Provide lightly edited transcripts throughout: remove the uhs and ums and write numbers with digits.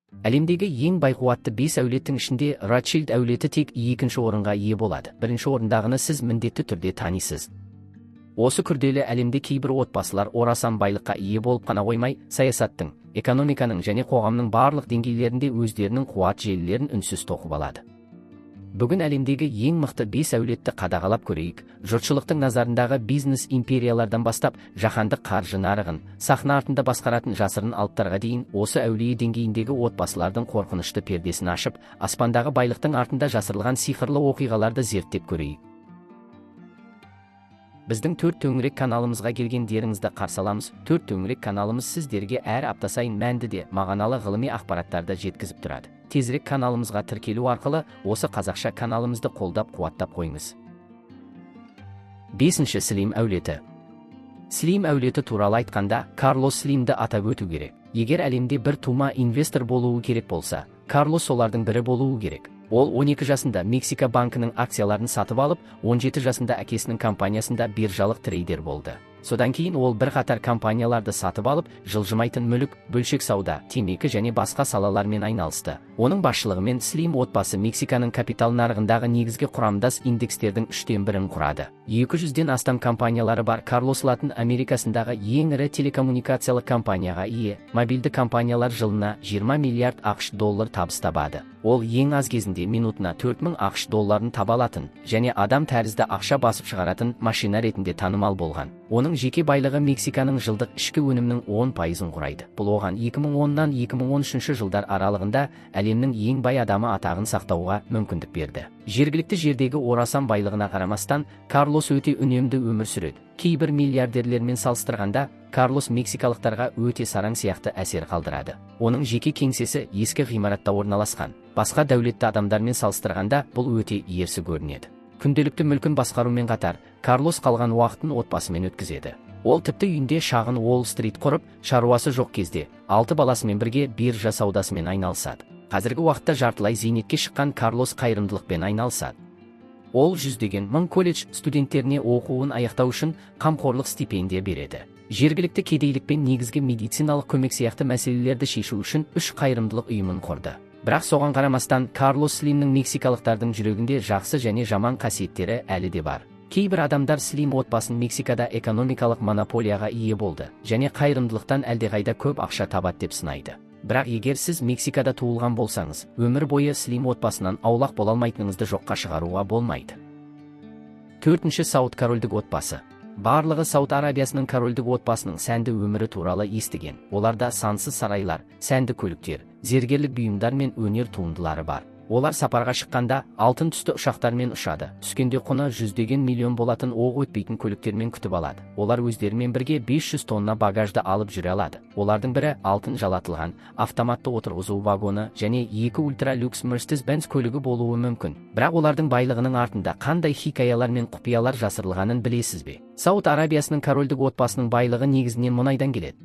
Әлемдегі ең байқуатты 5 әулеттің ішінде Ротшильд әулеті тек екінші орынға ие болады. Бірінші орындағыны сіз міндетті түрде танисыз. Осы күрделі әлемде кейбір отбасылар орасан байлыққа ие болып қана қоймай, саясаттың, экономиканың және қоғамның барлық деңгейлерінде өздерінің қуат желілерін үнсіз тоқып алады. Бүгін әлемдегі ең мықты 5 әулетті қадағалап көрейік. Жұртшылықтың назарындағы бизнес империялардан бастап, жаһандық қаржы нарығын, сахна артында басқаратын жасырын алыптарға дейін осы әулие деңгейіндегі отбасылардың қорқынышты пердесін ашып, аспандағы байлықтың артында жасырылған сиқырлы оқиғаларды зерттеп көрейік. Біздің Төрт төңірек каналымызға келгендеріңізді қарсы аламыз. Төрт төңірек каналымыз сіздерге әр апта сайын мәнді де мағыналы ғылыми ақпараттарды жеткізіп тұрады. Тезірек каналымызға тіркелу арқылы осы қазақша каналымызды қолдап қуаттап қойыңыз. Бесінші, Слим әулеті. Слим әулеті туралы айтқанда, Карлос Слимді атап өту керек. Егер әлемде бір тума инвестор болуы керек болса, Карлос солардың бірі болуы керек. Ол 12 жасында Мексика банкінің акцияларын сатып алып, 17 жасында әкесінің компаниясында биржалық трейдер болды. Содан кейін ол бірқатар компанияларды сатып алып, жылжымайтын мүлік, бөлшек сауда, темекі және басқа салалармен айналысты. Оның басшылығымен Слим отбасы Мексиканың капитал нарығындағы негізгі құрамдас индекстердің үштен бірін құрады. 200-ден астам компаниялары бар Карлос Латын Америкасындағы ең ірі телекоммуникациялық компанияға ие. Мобильді компаниялар жылына 20 миллиард АҚШ доллар табыс табады. Ол ең аз кезінде минутына 4000 АҚШ долларын таба алатын және адам тәрізді ақша басып шығаратын машина ретінде танымал болған. Оның жеке байлығы Мексиканың жылдық ішкі өнімнің 10%-ын құрайды. Бұл оған 2010-нан 2013 жылдар аралығында әлемнің ең бай адамы атағын сақтауға мүмкіндік берді. Жергілікті жердегі орасан байлығына қарамастан, Карлос өте үнемді өмір сүреді. Кейбір миллиардерлермен салыстырғанда, Карлос мексикалықтарға өте сараң сияқты әсер қалдырады. Оның жеке кеңсесі ескі ғимаратта орналасқан. Басқа дәулетті адамдармен салыстырғанда, бұл өте ерсі көрінеді. Күнделікті мүлкін басқарумен қатар, Карлос қалған уақытын отбасымен өткізеді. Ол тіпті үйінде шағын Уолл-стрит құрып, шаруасы жоқ кезде алты баласымен бірге биржа саудасымен айналысады. Қазіргі уақытта жартылай зейнетке шыққан Карлос қайырымдылықпен айналысады. Ол жүздеген мың колледж студенттеріне оқуын аяқтау үшін қамқорлық стипендия береді. Жергілікті кедейлік пен негізгі медициналық көмек сияқты мәселелерді шешу үшін үш қайырымдылық ұйымын құрды. Бірақ соған қарамастан, Карлос Слимнің мексикалықтардың жүрегінде жақсы және жаман қасиеттері әлі де бар. Кейбір адамдар Слим отбасын Мексикада экономикалық монополияға ие болды және қайырымдылықтан әлдеқайда көп ақша табады деп сынайды. Бірақ егер сіз Мексикада туылған болсаңыз, өмір бойы Слим отбасынан аулақ бола алмайтыныңызды жоққа шығаруға болмайды. Төртінші, Сауд корольдік отбасы. Барлығы Сауд Арабиясының корольдік отбасының сәнді өмірі туралы естіген. Оларда сансыз сарайлар, сәнді көліктер, зергерлік бұйымдар мен өнер туындылары бар. Олар сапарға шыққанда алтын түсті ұшақтармен ұшады. Түскенде құны жүздеген миллион болатын оқ өтпейтін көліктермен күтіп алады. Олар өздерімен бірге 500 тонна багажды алып жүре алады. Олардың бірі алтын жалатылған автоматты отырғызу вагоны және екі ультра люкс Mercedes-Benz көлігі болуы мүмкін. Бірақ олардың байлығының артында қандай хикаялар мен құпиялар жасырылғанын білесіз бе? Сауд Арабиясының корольдік отбасының байлығы негізінен мұнайдан келеді.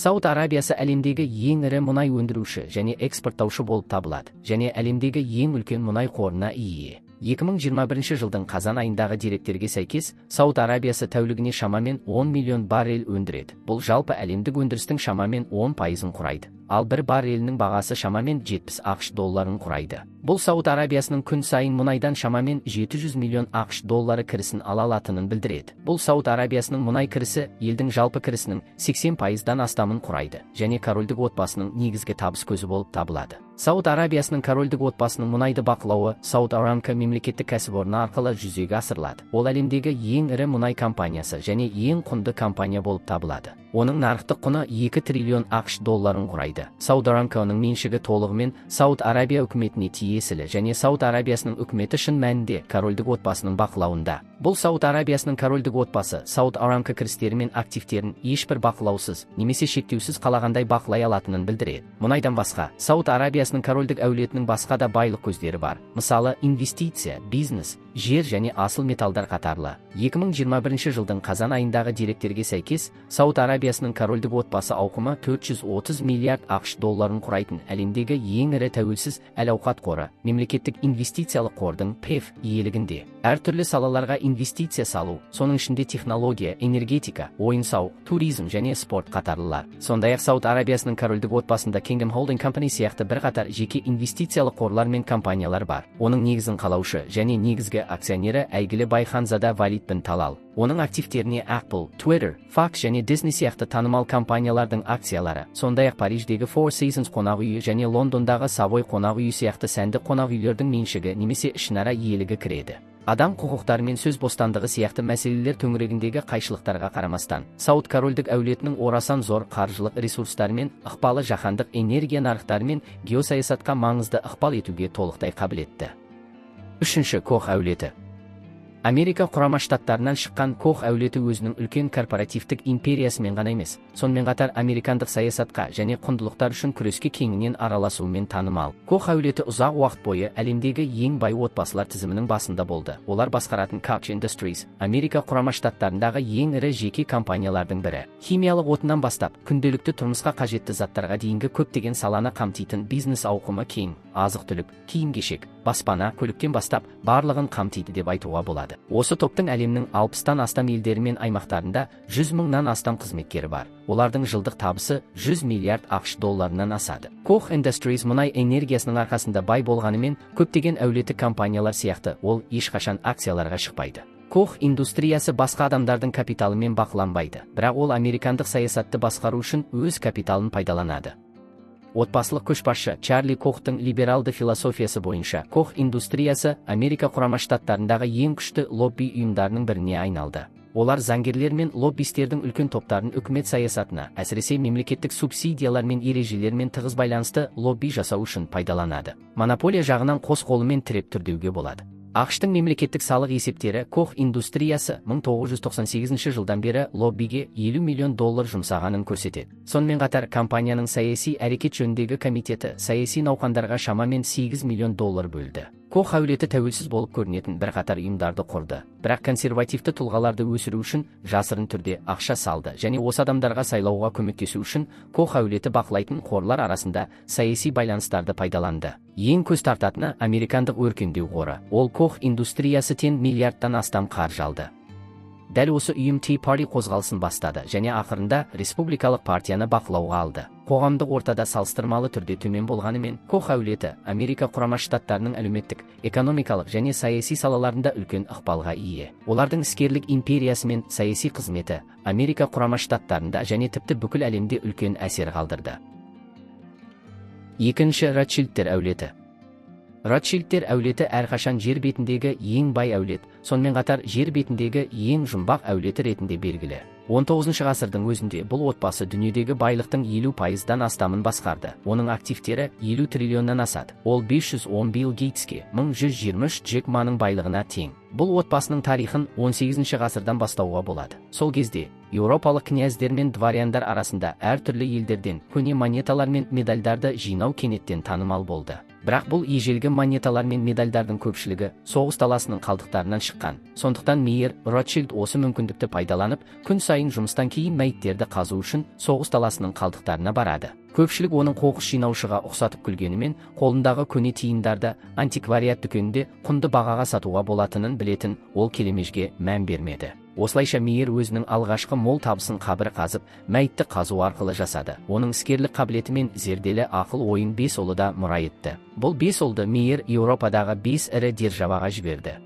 Сауд Арабиясы әлемдегі ең ірі мұнай өндіруші және экспорттаушы болып табылады және әлемдегі ең үлкен мұнай қорына ие. 2021 жылдың қазан айындағы деректерге сәйкес, Сауд Арабиясы тәулігіне шамамен 10 миллион баррель өндіреді. Бұл жалпы әлемдік өндірістің шамамен 10%-ын құрайды. Ал бір баррелінің бағасы шамамен 70 АҚШ долларын құрайды. Бұл Сауд Арабиясының күн сайын мұнайдан шамамен 700 миллион АҚШ доллары кірісін ала алатынын білдіреді. Бұл Сауд Арабиясының мұнай кірісі елдің жалпы кірісінің 80%-дан астамын құрайды және корольдік отбасының негізгі табыс көзі болып табылады. Сауд Арабиясының корольдік отбасының мұнайды бақылауы Сауд Арамко мемлекеттік кәсіпорны арқылы жүзеге асырылады. Ол әлемдегі ең ірі мұнай компаниясы және ең құнды компания болып табылады. Оның нарықтық құны 2 триллион АҚШ долларын құрайды. Сауд Арамконың меншігі толығымен Сауд Арабия үкіметіне тиесілі және Сауд Арабиясының үкіметі шын мәнінде корольдік отбасының бақылауында. Бұл Сауд Арабиясының корольдік отбасы Сауд Арамко кірістері мен активтерін ешбір бақылаусыз немесе шектеусіз қалағандай бақылай алатынын білдіреді. Мұнайдан басқа, Сауд Арабиясының корольдік әулетінің басқа да байлық көздері бар. Мысалы, инвестиция, бизнес, жер және асыл металдар қатарлы. 2021 жылдың қазан айындағы деректерге сәйкес, Сауд Арабиясының корольдік отбасы ауқымы 430 миллиард ақш долларын құрайтын әлемдегі ең ірі тәуелсіз әл-ауқат қоры, мемлекеттік инвестициялық қордың ПЭФ иелігінде. Әртүрлі салаларға инвестиция салу, соның ішінде технология, энергетика, ойын-сауық, туризм және спорт қатарлылар. Сондай-ақ Сауд Арабиясының корольдік отбасында Kingdom Holding Company сияқты бірқатар жеке инвестициялық қорлар мен компаниялар бар. Оның негізін қалаушы және негізгі акционері әйгілі бай ханзада Валид бин Талал. Оның активтеріне Apple, Twitter, Fox және Disney сияқты танымал компаниялардың акциялары, сондай-ақ Париждегі Four Seasons қонақ үйі және Лондондағы Savoy қонақ үйі сияқты сәнді қонақ үйлердің меншігі немесе ішінара иелігі кіреді. Адам құқықтары мен сөз бостандығы сияқты мәселелер төңірегіндегі қайшылықтарға қарамастан, Сауд корольдік әулетінің орасан зор қаржылық ресурстары мен ықпалы жаһандық энергия нарықтары мен геосаясатқа маңызды ықпал етуге толықтай қабілетті. Үшінші, Кох әулеті. Америка Құрама Штаттарынан шыққан Кох әулеті өзінің үлкен корпоративтік империясымен ғана емес, сонымен қатар американдық саясатқа және құндылықтар үшін күреске кеңінен араласуымен танымал. Кох әулеті ұзақ уақыт бойы әлемдегі ең бай отбасылар тізімінің басында болды. Олар басқаратын Koch Industries, Америка Құрама Штаттарындағы ең ірі жеке компаниялардың бірі. Химиялық отыннан бастап, күнделікті тұрмысқа қажетті заттарға дейінгі көптеген саланы қамтитын бизнес ауқымы кең, азық-түлік, киім-кешек, баспана, көліктен бастап барлығын қамтиды деп айтуға болады. Осы топтың әлемнің 60-тан астам елдері мен аймақтарында 100 мыңнан астам қызметкері бар. Олардың жылдық табысы 100 миллиард ақш долларынан асады. Koch Industries мұнай энергиясының арқасында бай болғанымен, көптеген әулетті компаниялар сияқты ол ешқашан акцияларға шықпайды. Koch индустриясы басқа адамдардың капиталымен бақыланбайды, бірақ ол американдық саясатты басқару үшін өз капиталын пайдаланады. Отбасылық көшбасшы Чарли Кохтың либералды философиясы бойынша Кох индустриясы Америка Құрама Штаттарындағы ең күшті лобби ұйымдарының біріне айналды. Олар заңгерлер мен лоббистердің үлкен топтарын үкімет саясатына, әсіресе мемлекеттік субсидиялар мен ережелермен тығыз байланысты лобби жасау үшін пайдаланады. Монополия жағынан қос қолымен тіреп тұр деуге болады. АҚШ-тың мемлекеттік салық есептері Кох индустриясы 1998 жылдан бері лоббиге 50 миллион доллар жұмсағанын көрсетеді. Сонымен қатар компанияның саяси әрекет жөніндегі комитеті саяси науқандарға шамамен 8 миллион доллар бөлді. Кох әулеті тәуелсіз болып көрінетін бірқатар ұйымдарды құрды, бірақ консервативті тұлғаларды өсіру үшін жасырын түрде ақша салды және осы адамдарға сайлауға көмектесу үшін Кох әулеті бақылайтын қорлар арасында саяси байланыстарды пайдаланды. Ең көз тартатыны американдық өркендеу қоры. Ол Кох индустриясы тен миллиардтан астам қаржы алды. Дәл осы ұйым Tea Party қозғалысын бастады және ақырында республикалық партияны бақылауға алды. Қоғамдық ортада салыстырмалы түрде төмен болғанымен, Кох әулеті Америка Құрама Штаттарының әлеуметтік, экономикалық және саяси салаларында үлкен ықпалға ие. Олардың іскерлік империясы мен саяси қызметі Америка Құрама Штаттарында және тіпті бүкіл әлемде үлкен әсер қалдырды. Екінші, Ротшильдтер әулеті. Ротшильдтер әулеті әрқашан жер бетіндегі ең бай әулет, сонымен қатар жер бетіндегі ең жұмбақ әулеті ретінде белгілі. 19 ғасырдың өзінде бұл отбасы дүниедегі байлықтың 50%-дан астамын басқарды. Оның активтері 50 триллионнан асады. Ол 510 Билл Гейтске, 1123 Джек Маның байлығына тең. Бұл отбасының тарихын 18 ғасырдан бастауға болады. Сол кезде еуропалық князьдер мен дворяндар арасында әртүрлі елдерден көне монеталар мен медальдарды жинау кенеттен танымал болды. Бірақ бұл ежелгі монеталар мен медальдардың көпшілігі соғыс даласының қалдықтарынан шыққан. Сондықтан Мейер Ротшильд осы мүмкіндікті пайдаланып, күн сайын жұмыстан кейін мәйіттерді қазу үшін соғыс даласының қалдықтарына барады. Көпшілік оның қоқыс жинаушыға ұқсатып күлгенімен, қолындағы көне тиындарды антиквариат дүкенінде құнды бағаға сатуға болатынын білетін ол келемежге мән бермеді. Осылайша Мейер өзінің алғашқы мол табысын қабір қазып, мәйітті қазу арқылы жасады. Оның іскерлік қабілеті мен зерделі ақыл ойын бес ұлы да мұра етті. Бұл бес ұлды Мейер Еуропадағы бес ірі державаға жіберді.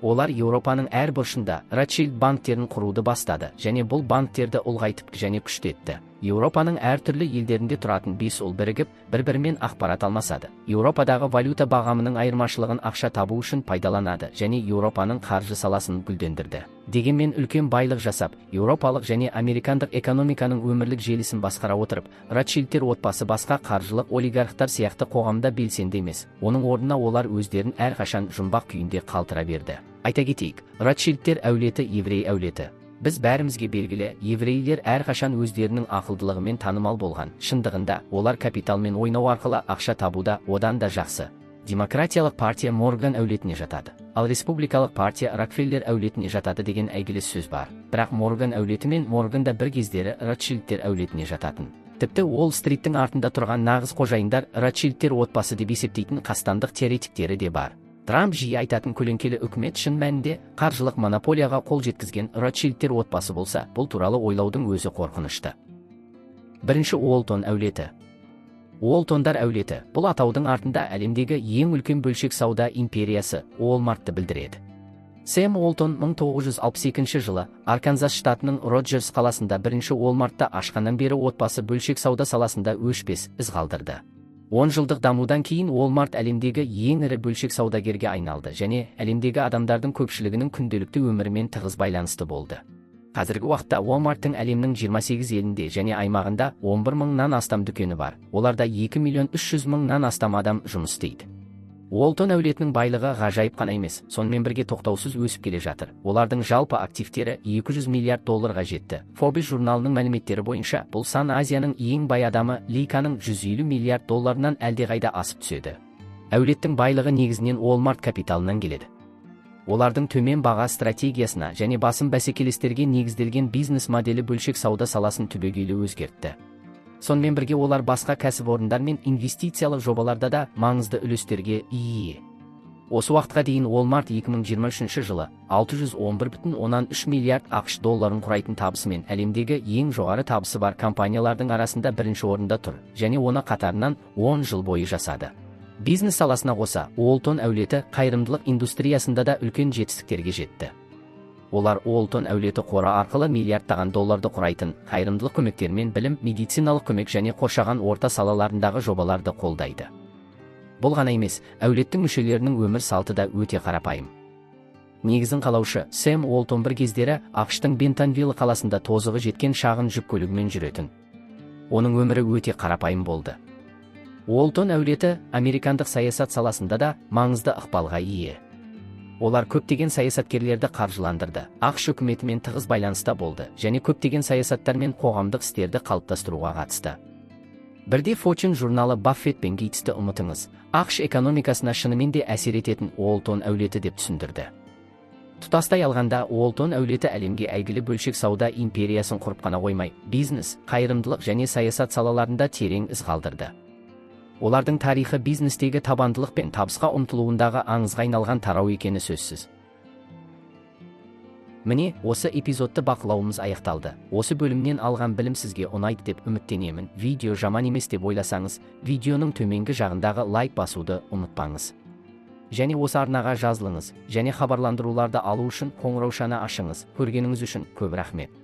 Олар Еуропаның әр бұрышында Ротшильд банктерін құруды бастады және бұл банктерді ұлғайтып және күштетті. Еуропаның әртүрлі елдерінде тұратын бес ұл бірігіп, бір-бірімен ақпарат алмасады. Еуропадағы валюта бағамының айырмашылығын ақша табу үшін пайдаланады және Еуропаның қаржы саласын гүлдендірді. Дегенмен үлкен байлық жасап, еуропалық және американдық экономиканың өмірлік желісін басқара отырып, Ротшильдтер отбасы басқа қаржылық олигархтар сияқты қоғамда белсенді емес. Оның орнына олар өздерін әрқашан жұмбақ күйінде қалтыра берді. Айта кетейік, Ротшильдтер әулеті еврей әулеті. Біз бәрімізге белгілі, еврейлер әрқашан өздерінің ақылдылығымен танымал болған. Шындығында, олар капиталмен ойнау арқылы ақша табуда одан да жақсы. Демократиялық партия Морган әулетіне жатады. ал республикалық партия Рокфеллер әулетіне жатады деген әйгілі сөз бар. Бірақ Морган әулеті мен Морган да бір кездері Ротшильдтер әулетіне жататын. Тіпті Уолл Стриттің артында тұрған нағыз қожайындар Ротшильдтер отбасы деп есептейтін қастандық теоретиктері де бар. Трамп жиі айтатын көлеңкелі үкімет шын мәнінде қаржылық монополияға қол жеткізген Ротшильдтер отбасы болса, бұл туралы ойлаудың өзі қорқынышты. Бірінші Уолтон әулеті. Уолтондар әулеті бұл атаудың артында әлемдегі ең үлкен бөлшек сауда империясы Уолмартты білдіреді. Сэм Уолтон 1962 жылы Арканзас штатының Роджерс қаласында бірінші Уолмартты ашқаннан бері отбасы бөлшек сауда саласында өшпес із қалдырды. 10 жылдық дамудан кейін Уолмарт әлемдегі ең ірі бөлшек саудагерге айналды және әлемдегі адамдардың көпшілігінің күнделікті өмірімен тығыз байланысты болды. Қазіргі уақытта Уолмарттың әлемнің 28 елінде және аймағында 11 мыңнан астам дүкені бар. Оларда 2 миллион 300 мыңнан астам адам жұмыс істейді. Уолтон әулетінің байлығы ғажайып қана емес, сонымен бірге тоқтаусыз өсіп келе жатыр. Олардың жалпы активтері 200 миллиард долларға жетті. Forbes журналының мәліметтері бойынша, бұл сан Азияның ең бай адамы Ликаның 150 миллиард долларынан әлдеқайда асып түседі. Әулеттің байлығы негізінен Уолмарт капиталынан келеді. Олардың төмен баға стратегиясына және басым бәсекелестерге негізделген бизнес моделі бөлшек сауда саласын түбегейлі өзгертті. Сонымен бірге олар басқа кәсіпорындар мен инвестициялық жобаларда да маңызды үлестерге ие. Осы уақытқа дейін Уолмарт 2023 жылы 611,3 миллиард ақш долларын құрайтын табысымен әлемдегі ең жоғары табысы бар компаниялардың арасында бірінші орында тұр және оны қатарынан 10 жыл бойы жасады. Бизнес саласына қоса, Уолтон әулеті қайырымдылық индустриясында да үлкен жетістіктерге жетті. Олар Уолтон әулеті қоры арқылы миллиардтаған долларды құрайтын қайырымдылық көмектермен білім, медициналық көмек және қоршаған орта салаларындағы жобаларды қолдайды. Бұл ғана емес, әулеттің мүшелерінің өмір салты да өте қарапайым. Негізін қалаушы Сэм Уолтон бір кездері ақш-тың Бентонвилл қаласында тозығы жеткен шағын жүк көлігімен жүретін. Оның өмірі өте қарапайым болды. Уолтон әулеті американдық саясат саласында да маңызды ықпалға ие. Олар көптеген саясаткерлерді қаржыландырды, ақш үкіметімен тығыз байланыста болды және көптеген саясаттар мен қоғамдық істерді қалыптастыруға қатысты. Бірде Fortune журналы Баффет пен Гейтсті ұмытыңыз, ақш экономикасына шынымен де әсер ететін Уолтон әулеті деп түсіндірді. Тұтастай алғанда, Уолтон әулеті әлемге әйгілі бөлшек сауда империясын құрып қана қоймай, бизнес, қайырымдылық және саясат салаларында терең із қалдырды. Олардың тарихы бизнестегі табандылық пен табысқа ұмтылуындағы аңызға айналған тарау екені сөзсіз. Міне, осы эпизодты бақылауымыз аяқталды. Осы бөлімнен алған білім сізге ұнайды деп үміттенемін. Видео жаман емес деп ойласаңыз, видеоның төменгі жағындағы лайк басуды ұмытпаңыз. Және осы арнаға жазылыңыз, және хабарландыруларды алу үшін қоңыраушаны ашыңыз. Көргеніңіз үшін көп рахмет.